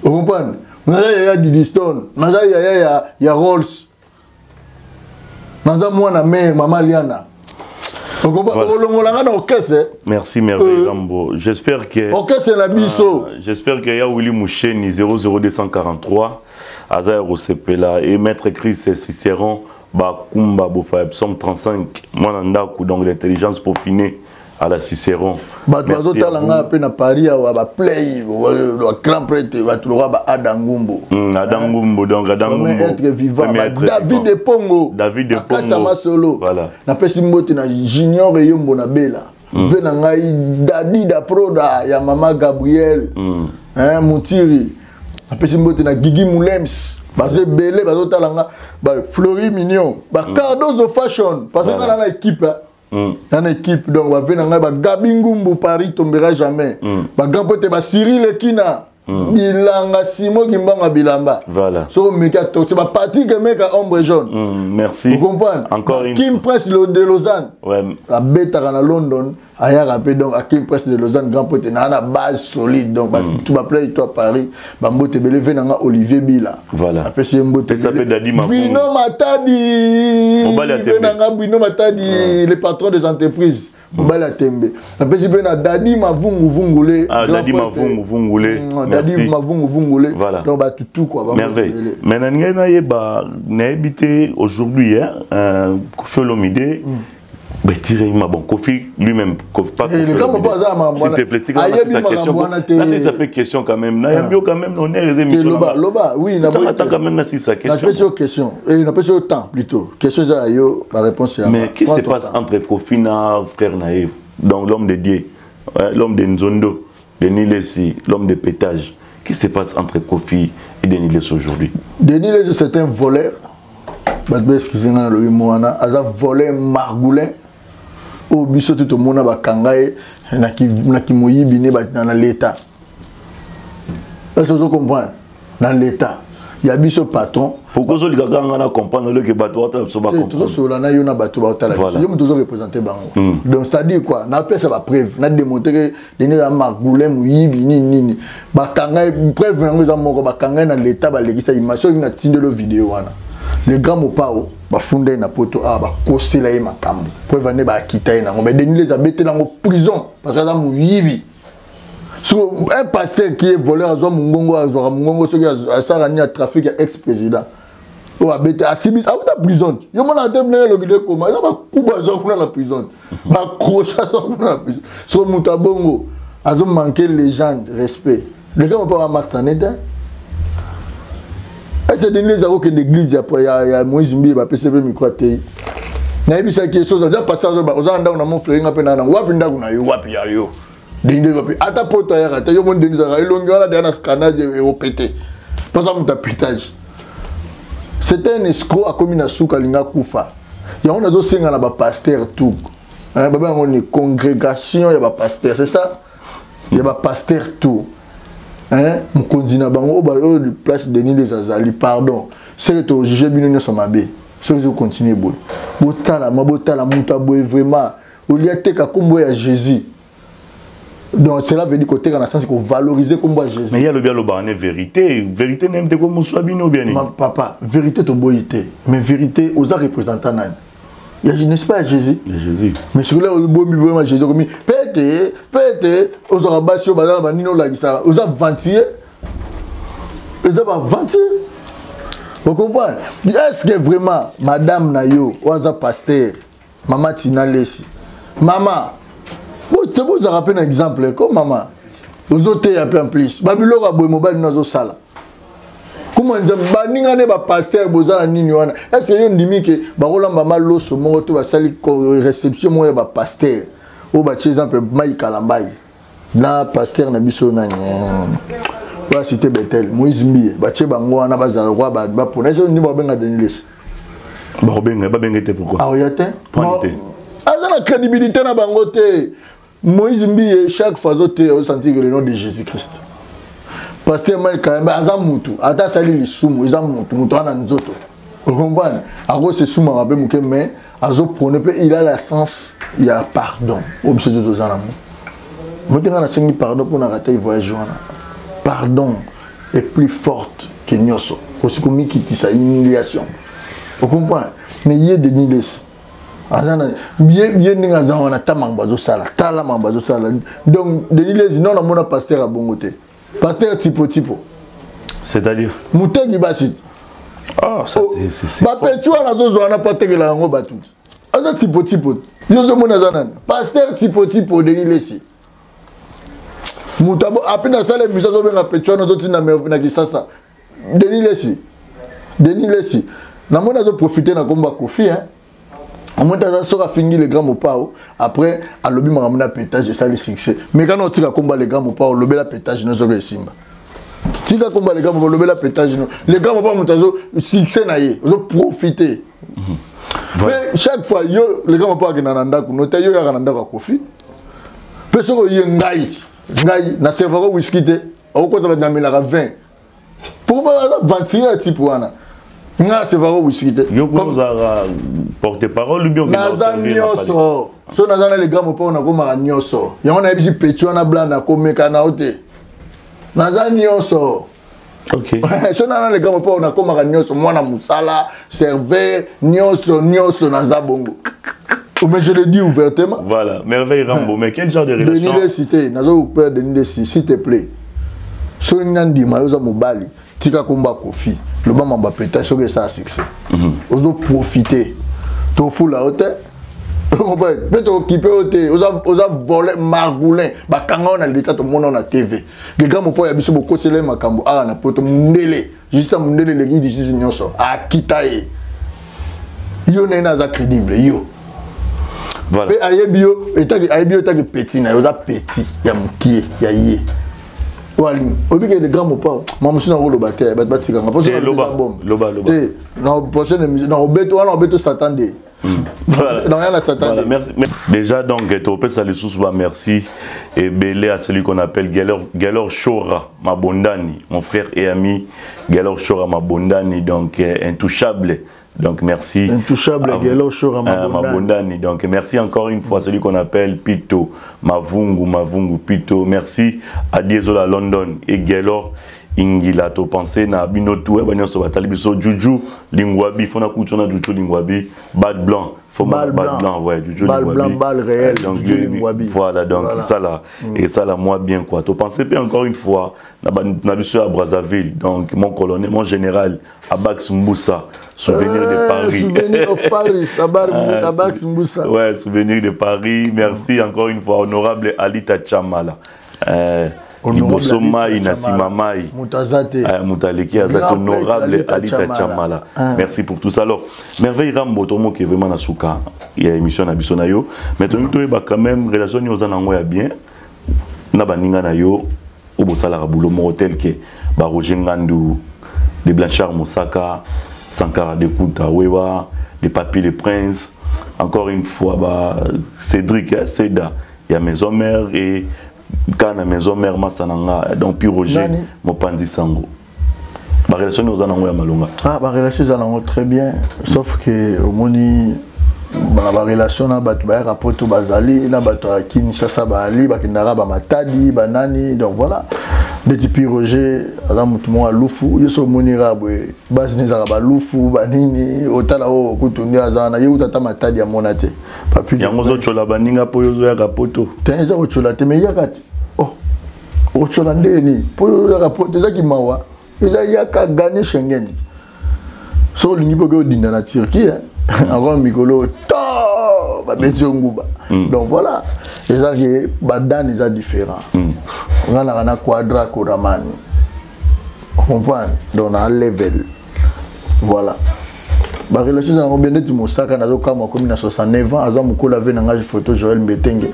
Ocomprendre? Naza yaya Didistone, naza yaya ya Rolls, naza mwana mare mama Liana. Olongola nga na orchestre. Merci merveille. Rambo, j'espère que orchestre na biso. J'espère que ya Willy Moucheni 00243 aza ya kosepela et maître Chris Cicéron Bakumba Bofa psaume 35 mwana ndako, donc l'intelligence peaufinée à la Cicéron. Bato bazotala nga mpe na Paris awa baplay ba grand prêtre bato lokola ba Adam Ngumbu. Adam Ngumbu, donc Adam Premier Ngumbu. être vivant, Premier ba être David vivant. Epongo. David Na kati ya Epongo. masolo. Voilà. Napesi mbote na Junior Eyombo na Bela. Ve na ngai Dadi da Proda ya mama Gabriel. Hein, Moutiri. Napesi mbote na Gigi Moulems. Bazo ebele bazotala nga ba Flori Mignon, ba Cardozo Fashion parce que nga na équipe hein. Na équipe donc ba ve na ngai ba Gabi Ngumbu Paris tombera jamais. Ba grand pote ba Cyril Ekina. Bilanga Simo Kimbanga Bilamba. Voilà. So meka to ba Patrick Meka ombre jaune. Merci. Vous comprenez? Encore une Kim Press de Lausanne. Ouais. A beta na London, aya rappé donc à Kim Press de Lausanne grand pote na na base solide donc ba tout ba play toi Paris, ba mbote belé ve na Olivier Bila. Voilà. Après c'est mbote. Ça peut Dadi Mabou. Bruno Matadi. Mobali ya Tembe. Ve na Bruno Matadi, le patron des entreprises. Mobali ya Tembe. Après c'est na Dadi Mavungu Vungule. Ah, Grand Dadi pote. Mavungu Vungule. Dadi Merci. Mavungu Vungule. Voilà. Donc bah tout quoi, ba Merveille. Vungule. Mais na ngai na yeba na habité aujourd'hui hein, Koffi Olomide. Ben, tiré ma bon Koffi lui-même, Koffi, pas Eh, le Koffi grand Olomide. papa, ça, ma S'il te plaît, tika Ayebi na sisa question. makambo wana te. Na sisa pe question quand même. Na yambi quand même on est les émissions. Loba, loba, oui, na Ça boyi m'attend te. quand même na sisa Na question. pesi yo question. Et na pesi yo temps plutôt. Question za yo, la réponse c'est Mais qu'est-ce qui se Prends ton passe temps. entre Koffi na frère Naïf, donc l'homme de Dieu, ouais, l'homme de Nzondo, Denis Lessi, l'homme de pétage. Qu'est-ce qui se passe entre Koffi et Denis Lessi aujourd'hui? Denis Lessi, c'est un voleur. Bato ba excusez nga na lobi mwana, aza voleur margoulin. Oyo biso te tomona bakanga ye na ki moyibi ne ba na l'État. Est-ce que vous comprenez? Dans l'État. Il y a biso patron. Pourquoi vous avez nga na comprendre le que bato wata biso ba Te, comprendre? tozo sola na yo na bato ba otala biso. Voilà. Yo moto ozo représenter bango. Donc c'est-à-dire quoi? Na pesa ba preuve, na démontrer que Denis a margoulin moyibi nini nini. Bakanga ye, preuve nango eza moko, bakanga ye na l'État ba lekisa image soki na tindelo vidéo wana. Le grand mopao bafunda ye na poto awa bakosela ye makambo. Preuve ane bakita ye nango. Mais Denis les abete nango prison parce que aza moyibi. So, un pasteur qui est voleur azwa mongongo, azwaka mongongo soki asala nini ya trafic ya ex-président. Oyo abete, asibi, awuta prison. Yo mona te ndenge eloki nde koma, eza bakuba azwa kuna na prison. Bacrochet azwa kuna na prison. So moto abongo, Azo manquer légende respect. Le gars mopao amasta ne te. Est-ce que Denis akokende église ya, ya, ya Moïse Mbiye bapesi mpe micro atei nayebisaki ye soza oza pasteur azoba oza na ndako na mon frère nga mpe na nango wapi ndako na yo wapi ya yo Denis wapi ata poto ayaka te yo moni Denis azalaka elongi wana deya na scanage eopete mpoza moto ya petage. C'est un escroc akomi na suka alinga kufa. Yango nazosenga na bapasteur tout babenga yango ni congrégation ya bapasteur, c'est ça, ya bapasteur tout mokonzi na bango oyo place Denis les azali, pardon, seke tojuge bino nyonso mabe soki ezocontinue boye. Botala ma botala moto aboye vraiment olia teka nkombo ya Jésus. Donc cela veut dire koteka na sens kovaloriser nkombo ya Jésus. Mais ye alobi alobaka ne vérité, vérité nayemi te komoswa bino bien nini? Papa, vérité toboyi te, mais vérité oza représentant nani? N'est-ce pas Jésus? Jésus. Mais ce que là, bomi bomi Jésus komi pete pete ozaka basi oyo baza na banini olakisaka oza ventiller, eza ba ventiller. Vous comprenez? Est-ce que vraiment madame na yo oyo aza pasteur, mama Tina Lesi, mama bozalaka mpe na exemple ko mama ozoteya mpe en plus babiloko ya boye mobali no azosala kuma nzambe baninga ne bapasteur boza na nini wana? Est ce que yo ndimi ke bakolamba maloso moko to basali réception moko ya bapasteur oyo batie exemple mai kalambai na pasteur na biso nani oyo cité Bethel Moïse Mbiye batie bango wana bazala lokwa bapona? Est ce que ndimi bakobenga Denis Lesi? Bakobenga babenga te pourquoi? Aoya te, aza na crédibilité na bango te. Moïse Mbiye chaque fois azoteya osentir que le nom de Jésus Christ. Pasteur Mike Kayembe aza mutu ata asali lisumu eza mutu mutu wana nzoto okomprendre akosesumaka mpe moke mais azoprone mpe il a la sens ya pardon oyo biso te toza nango. Mote nga nasengi pardon mpona ratai voyage wana. Pardon est plus forte que nyonso kosi komikitisa humiliation okomprendre. Mais ye Denis Lesi aza na ye ndenge aza wana ta makambo azosala tala makambo azosala. Donc Denis Lesi non namona pasteur abongo te, pasteur tipo tipo. C'est-à-dire? Mutegi basi. Ah, ça, c'est bapeti wana azozwa wana mpo atekela yango bato aza tipo tipo. Yo ozomona aza nani? Pasteur tipo tipo Denis Lesi moto ape nasala émission azobenga peti wana ozotinda na Kisasa. Denis Lesi, Denis Lesi namoni azoprofite na kombo ya Kofi hein. Omoni aza soki afingi le grand mopao après alobi makambo na pétage esali succès. Mais kana otika kombo le grand mopao olobela pétage no soki esimba tika kombo le grand mopao olobela pétage no le grand mopao moto azo succès na ye ozoprofite. Mais chaque fois yo le grand mopao akenda na ndako no te yo yaka na ndako ya Kofi mpe soki oye ngai ngai na servaka whisky te okota bato namelaka 20 pourquoi aza ventiller ya type wana nga servaka whisky te. Yo kuna ozalaka porte parole ou bien naza nyonso so naza na le grand mopao nakomaka nyonso yango nayebisi peti wana blan nakomeka na yo te naza nyonso. So naza na le grand mopao nakomaka nyonso mwana mosala serveur nyonso nyonso naza bongo. Mais je le dis ouvertement. Voilà, Merveille Rambo, mais quel genre de relation? Denis Lessi te, nazo père Denis Lessi, s'il te plaît. Soki nga ndima yo oza mobali, tika komba Kofi, loba mamba peta soki esala succès. Ozo profiter. Tofula yo te. Mpe tokipe yo te, oza volé margoulin, bakanga yo na leta tomona yo na TV. Le grand mopo ya biso bokosela ye makambo awa na poto mundele, juste mundele eleki lisusu nyonso, akita ye. Yo na ye aza crédible yo. Voilà. Pe ayebi yo, etaki ayebi yo etaki petit na yo, oza petit ya mokie ya ye. Wali, oyebi ke le grand mopao, ma mosusu nakoloba te, bato batikanga. Mpo soki Te, loba, eza bombe. loba, loba. Te, na prochaine émission, na obeto, wana obeto Satan de. Voilà. Non, rien à Satan. Voilà, merci. Déjà, donc, tu ça les sous, bah, merci. Et Belé à celui qu'on appelle Gelor, Gelor Chora Mabondani, mon frère et ami Gelor Chora Mabondani, donc intouchable. Donc merci. Intouchable, Gelor Chora Mabondani. Mabondani. Donc merci encore une fois à celui qu'on appelle Pito Mavungu, Mavungu Pito. Merci à Diesola London et Gelor Ingila. To pensé na bino tout, eh, ba nyonso batali biso Juju Lingwabi, fona kuchona Juju Lingwabi, Bad Blanc. Faut Balle Bad blanc. Blanc, ouais, Juju Balle Lingwabi. blanc, balle réelle, Donc, Juju lui, Lingwabi. Voilà, donc, Voilà. ça là, et ça là, moi bien quoi. To pensé puis encore une fois, na ba, na biso à Brazzaville, donc mon colonel, mon général Abax Moussa, souvenir de Paris. Souvenir of Paris, Ah, Abax Moussa. Ouais, souvenir de Paris. Merci encore une fois, honorable Alita Chamala. Liboso mai na nsima mai, moto aza te. Moto aleki aza te, honorable Alita Chamala. Merci pour tout ça. Alors, Merveille Rambo, tomoke vraiment na suka ya émission na biso na yo, mais tolingi toyeba quand même relation nini oza nango ya bien na baninga na yo oyo bosalaka boulot moko, tel que baRoger Ngandu, de Blanchard Mosaka, Sankara de Kuta Wewa, de Papi le Prince, encore une fois ba Cédric Seda ya Maison Mère et kaka na Maison Mère masa na nga, donc puis Roger mopanzi sango. Barelation nini oza nango ya malonga? Ah, barelation eza nango très bien, sauf que omoni na barelation na bato bayaka Poto, bazali na bato ya Kinshasa, baali bakendaka bamatadi banani. Donc voilà, ndeti pi Roger aza motu moko alufu ye. So omoni kaka boye, basi ne ezalaka balufu banini, otala oyo kutu nde aza wana, ye kutu ata Matadi amona te. Yango ozotyola baninga mpo oyo ozoyaka Poto? Te, eza kotyola te, mais yaka te. Oh, otyola ndeni mpo oyo oyaka Poto? Ezaki mawa, eza yaka gane Schengen. So olingi mpo oke odinda na Turquie encore mikolo to babeti yo nguba. Donc voilà, eza ke badane eza différent. Nga naka na Quadra Koramani, comprendre? Donc na level, voilà, barelation eza yango bien. Neti Mosaka, nazokamwa, akomi na 69 ans, aza mokolo ave na ngai photo Joel Mbetenge.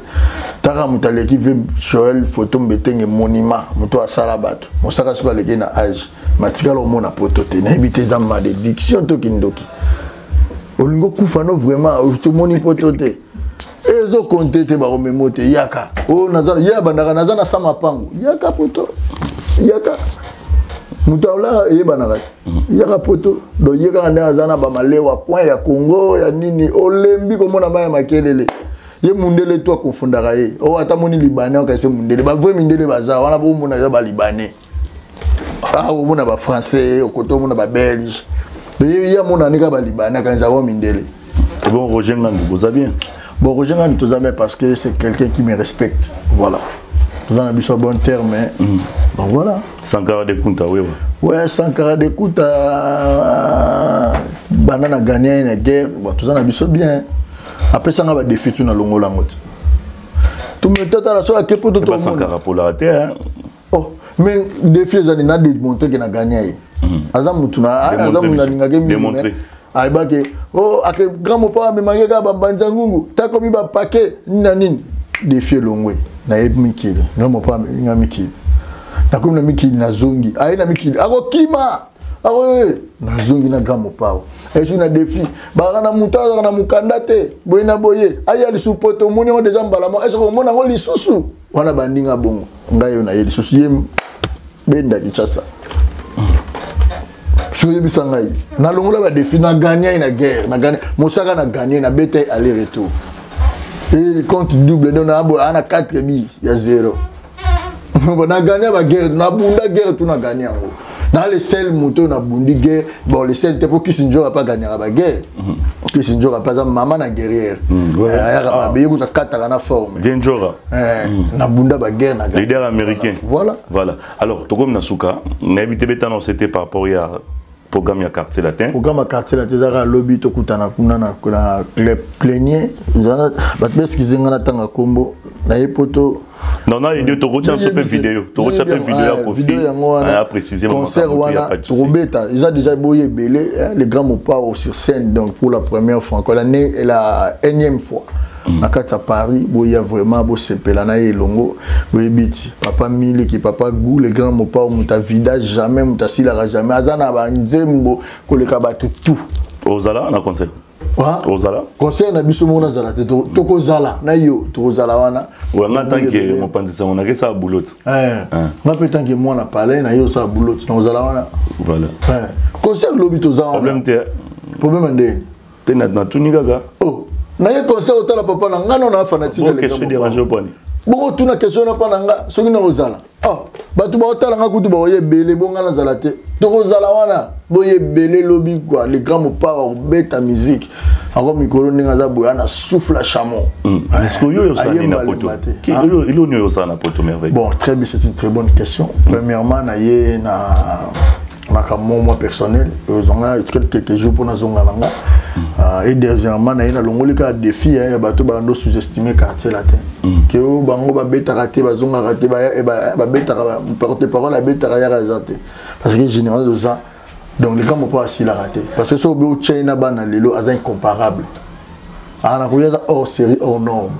Taka moto aleki ve Joel photo Mbetenge, monument, moto asala bato. Mosaka soki aleki na age, matikala omona Poto te. Nayebi te, eza malédiction to kindoki. Olingi okufa no vraiment, tomoni Poto te, ezokonte te, bakomemo te. Yaka oyo naza ye abandaka, naza na sa mapango. Yaka Poto, yaka moto aolaka eyebanaka te. Yaka Poto. Donc ye kaka nde aza na bamalewa coin ya Congo ya nini, olembi komona mai ya makelele. Ye mundele to akonfundaka ye oyo ata moni Libanais, okase mundele. Bavrai mindele baza wana, bomona eza Balibanais, ah, omona Bafrançais, okoto omona Babelge. Ye amona nika Balibanais, akanisa wa mindele. Bon, Roger Ngandu, boza bien? Bon, Roger Ngandu toza bien, parce que c'est quelqu'un qui me respecte. Voilà, toza na biso bon terme. Donc voilà. Sankara de Kunta Wewa? Ouais, Sankara de Kunta, banda na gagné na guerre. Bon, toza na biso bien. Apesanga badéfi tu na longola yango te. Tometata so ake po to. Sankara polaka te. Oh, mais défi ezali na démontre ke na gagné ye. Aza mutu na aza mutu alingaki mingi, ayebake o ake grand mopa amemaki kaka bambanza ngungu, takomi bapake nini na nini. Défi elongwe, nayebi mikili, grand mopa ameminga mikili, nakomi na mikili, nazongi, aye na mikili, akokima akoye, nazongi na grand mopao esu na défi. Baka na moto azalaka na mokanda te, boye na boye, aya lisusu Poto, omoni yango deja mbala moko, esoki omona yango lisusu wana bandinga bongo, ngai oyo naye lisusu ye benda Kinshasa. Soki oyebisa ngai, nalongola badéfi, na gagné na guerre, na gagné Mosaka, na gagné, na beta aller retour et compte double. Donc na ana 4 bi ya 0. Bon, na gagné ba guerre, nabunda guerre tout, na gagné yango na le seul moto nabundi guerre. Bon, le seul te, po Kisi Nzoka mpe agagnaka baguerre. Kisi Nzoka mpe aza mama na guerrière, ayaka mabe, ye kuta kataka na forme. Nzoka. Nabunda baguerre na leader américain. Voilà. Voilà, alors tokomi na suka. Nayebi te, beta c'était par rapport ya programme ya Quartier Latin. Programme ya Quartier Latin ezaka lobi, tokutana kuna na club Plénier. Bato baexcuse nga na ntanga nkombo naye poto. Non, non, il tokotia biso mpe video, tokotia mpe video ya Kofi. Video yango wana, concert wana tokobeta eza déjà boye ebele, le grand Mopao sur scène. Donc pour la première fois encore, l'année, la énième fois na kati ya Paris, boya vraiment, bosepela na ye elongo. Boyebi ti papa Miliki, papa Gu, le grand Mopao, moto avida jamais, moto asilaka jamais, aza na banzembo koleka bato tout. Ozala na concert? Ozala? Concert na biso moko nazala te, tokozala na yo, tokozala wana. Nga tanke mopanzi sango nakesala boulot. Nga mpe tanke mwana palais na yo osala boulot, nakozala wana. Voilà. Concert lobi toza wana. Problème te. Problème ndeni? Te, natuni kaka. Oh, naye concert otala papa na nga, no na fanatique. Question dérange oponi? Bokotuna question na mpa na nga soki nakozala. Oh, bato baotala nga kutu baoye ebele, bonga nazala te. Tokozala wana, boye ebele lobi quoi. Le grand Mopao akobeta musique ako mikolo ndenge aza boye, ana souffle ya chameau. Est-ce que oyo osala nini na Poto? Eloni oyo osala na Poto, Merveille? Bon, très bien, c'est une très bonne question. Premièrement, naye na Makambo mwa personnel ozonga etikali quelques jours mpo nazonga na nga. Et dernièrement naye nalongoli kaka défi ya bato bando sous-estimer quartier latin, ke oyo bango babetaka te, bazongaka te, babetaka porte parole, abetaka yaka eza te, parce que général oza. Donc likambo mpo asilaka te, parce que soki obe otyai na bana lelo, aza incomparable. Aa nakoya, aza hors série, hors norme.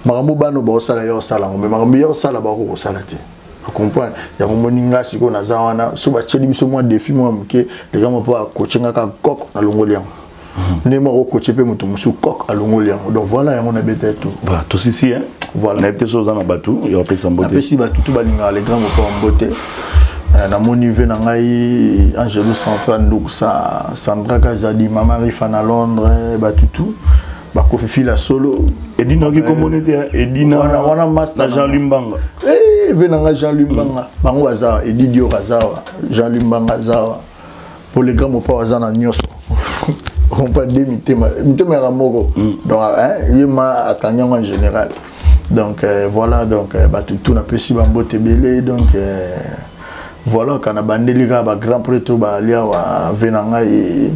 Makambo bana baosala, ya osala yango, mais makambo ya osala bako kosala te. Comprendre yango moni nga sikoyo naza wana. So batieli biso mwa défi mwa moke, likambo mpo akoche nga kaka kok, nalongoli yango. Ndenge moko okoche mpe moto mosusu kok, alongoli yango. Donc voilà, yango nabeta tout. Voilà, tosisi, hein. Voilà. Nayebi te so oza na bato ya bapesa mbote. Napesi bato tu balingaka le grand mopa mbote. Namoni ve na ngai Angelo Central Ndukusa, Sandra Kazadi, Mama Rifa na Londres, batutu bakofi fila solo. Edina oki komona te Edina? Wana wana master na Jean-Louis Mbanga. Eh, ve na ngai Jean-Louis Mbanga, bango baza, Edi Dior aza awa, Jean-Louis Mbanga aza awa. Po le grand mopa aza na nyonso, ompa de mitema, mitema yaka moko. Donc hein, ye ma akangi yango en général. Donc voilà, donc bato tu napesi bambote ebele. Donc voilà, kana bandeli kaka bagrand prêtre oyo baali awa. Ve na ngai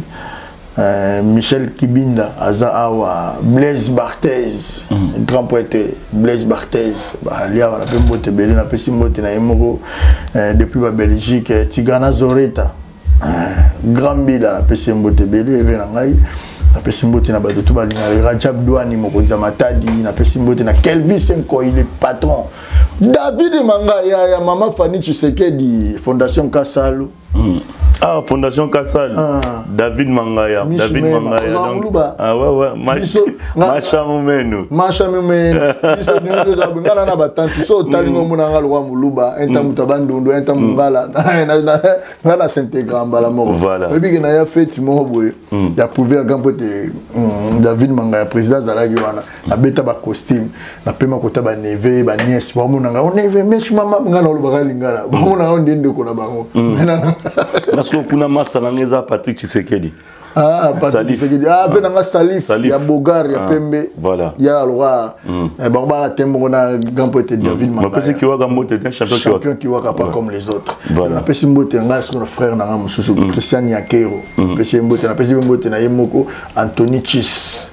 Michel Kibinda aza awa, Blaise Barthez, grand prêtre Blaise Barthez baali awa, nape mbote ebele, napesi mbote na ye moko depuis ba Belgique. Tigana Zoreta, grand mbila, napesi ye mbote ebele. Eve na ngai, napesi mbote na bato to balingaka Rajab Douani, mokonzi ya Matadi. Napesi mbote na Kelvis Nkoi, le patron David Manga ya mama Fanny Tshisekedi, Fondation Kasalu. Ah, Fondation Kassal. Ah. David Mangaya. Michi David Mema. Mangaya. Oza Donc, Muluba. ah ouais. Biso- Macha Mumenu. Masha mimene biso nyonso nga na batantu so otali ngo omona nga lokwa moluba inta moto abandundu inta mongala nga na s'intégra mbala moko. Voilà. Oyebi ke na ya feti moko boye ya prouve ya mpo ete David Manga ya président azalaki wana, nabeta bacostume, napema kota baneve baniese bamona nga oneve meshi mama nga na olobaka lingala, bamona nga nde ndeko na bango. Nasko kuna masta nanga eza Patrick Tshisekedi. Ah, Patrick Salif. Tshisekedi. Ah, pe nanga Salif, Salif. ya Bogar ya Ah, pembe. voilà. Ya alora. Bango bana tembo na grand poète David Mangaya. Mapesi Kiwaka mbote te, champion Kiwaka. Champion Kiwaka, pas comme les autres. Voilà. Napesi mbote ngai sikoyo na frère nanga mosusu Christian Nyakero. Napesi ye mbote, napesi ye mbote na ye moko Anthony Chis.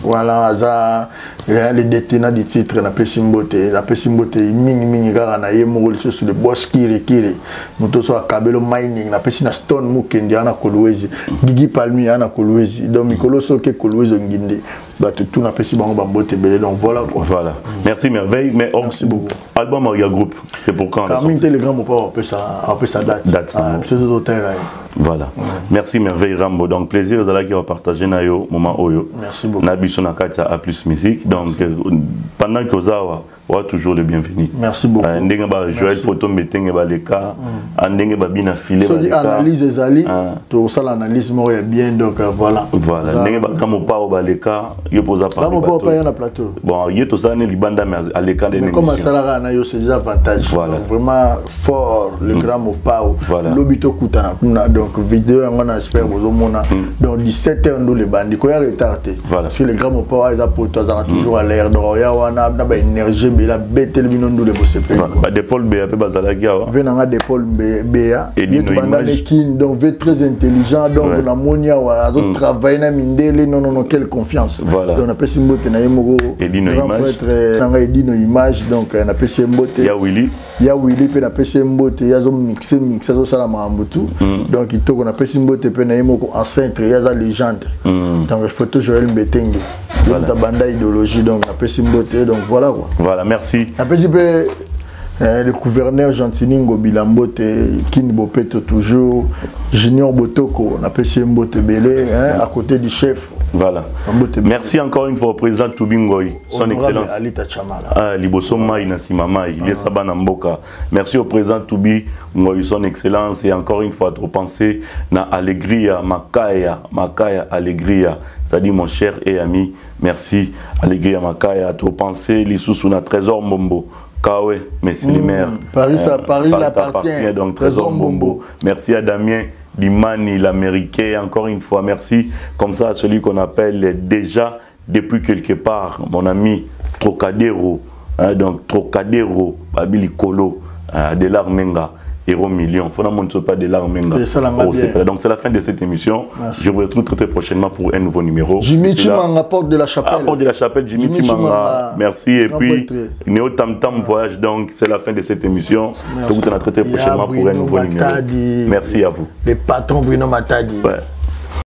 Voilà, aza le détenant du titre, napesi mbote, napesi mbote mingi mingi kaka na ye moko lisusu le boss Kiri Kiri. Moto so akabelo mining, napesi na Stone Mukendi ana Kolwezi, Gigi Palmi ana Kolwezi. Donc mikolo soki Kolwezi nginde. Bato tout napesi bango bambote ebele. Donc voilà quoi. Voilà. Merci Merveille. Mais oh, Merci beaucoup. Album ya groupe, c'est pour quand la Carmine sortie? Telegram opesa date. Date, Ah, non. biso tozotala ye. Voilà. Merci Merveille Rambo. Donc plaisir ezalaki ya partager na yo moment oyo. Merci beaucoup. Na biso na kati ya A Plus Musique. Donc pendant que ozawa, oa toujours le bienvenu. Merci beaucoup. Ndenge ba Joël Photo Mbetenge baleka, mm. Ndenge ba bina filet soki baleka. Analyse ezali, Ah. tosala analyse moko ya bien. Donc voilà. Voilà, ndenge ba kamo pao baleka, yo poza parmi Bamo bato. po pa ya na plateau. Bon, ye tosala ne libanda mais aleka nde Mais comme émission. asalaka na yo, c'est déjà avantage. Voilà. Donc, vraiment fort le grand mopao. Voilà. Lobi tokutana kuna. Donc vidéo yango na espère bozomona. Donc 17 heures ndule bandi koya retard te. Voilà. Parce que le grand mopao eza poto, azalaka toujours à l'air. Donc oya wana na baénergie ebele, abeteli bino ndule, bosepeli. Voilà. Ba de Paul Bea pe bazalaki awa. Ve nanga de Paul Bea, Et ye Dino tobanda Image. ne Kin. Donc ve très intelligent. Donc namoni awa azotravaille na mindele. Non, non, non, quelle confiance! Voilà. Donc napesi mbote na ye moko Et Dino grand Image. prêtre nanga Edino Image. Donc napesi ye mbote. Ya Willy. Ya Willi mpe napesi ye mbote, ye azomixe mixe, azosala makambo tu. Donc kitoko, napesi mbote mpe na ye moko ancêtre, ye aza légende. Donc photo Joël Mbetenge, ye moto abanda idéologie. Donc napesi mbote. Donc voilà quoi. Voilà, merci. Napesi mpe le gouverneur Gentini Ngobila mbote, Kini Bopeto toujours, Junior Botoko, napesi ye mbote ebele, hein, à côté du chef. Voilà. Mbote ebele. Merci encore une fois au président Toubingoy, son Honorable excellence. Alita Chamala. Ah, liboso mai na nsima mai liesa bana mboka. Merci au président Toubi Ngoy, son excellence, et encore une fois trop penser na Alegria Makaya, Makaya Alegria, c'est-à-dire mon cher et ami. Merci Alegria Makaya, trop penser lisusu na Trésor Mbombo Kawe, merci les maires. Paris, Paris l'appartient. Donc Trésor Trésor Mbombo. Mbombo. Merci à Damien Limani, l'Américain, encore une fois, merci. Comme ça, à celui qu'on appelle déjà depuis quelque part, mon ami Trocadéro, hein, donc Trocadéro, Babili Kolo, hein, Adelar Menga, Euro million. Faut na pas de larmes. Donc c'est la fin de cette émission. Merci. Je vous retrouve très, très prochainement pour un nouveau numéro. Jimmy Chimanga, porte de la chapelle. Ah, porte de la chapelle, Jimmy, Jimmy Chimanga. Merci. Et puis, Néo Tam Tam Voyage, donc c'est la fin de cette émission. Je vous retrouve très, très prochainement pour un nouveau Matadi, numéro. Merci à vous. Le patron Bruno Matadi. Ouais.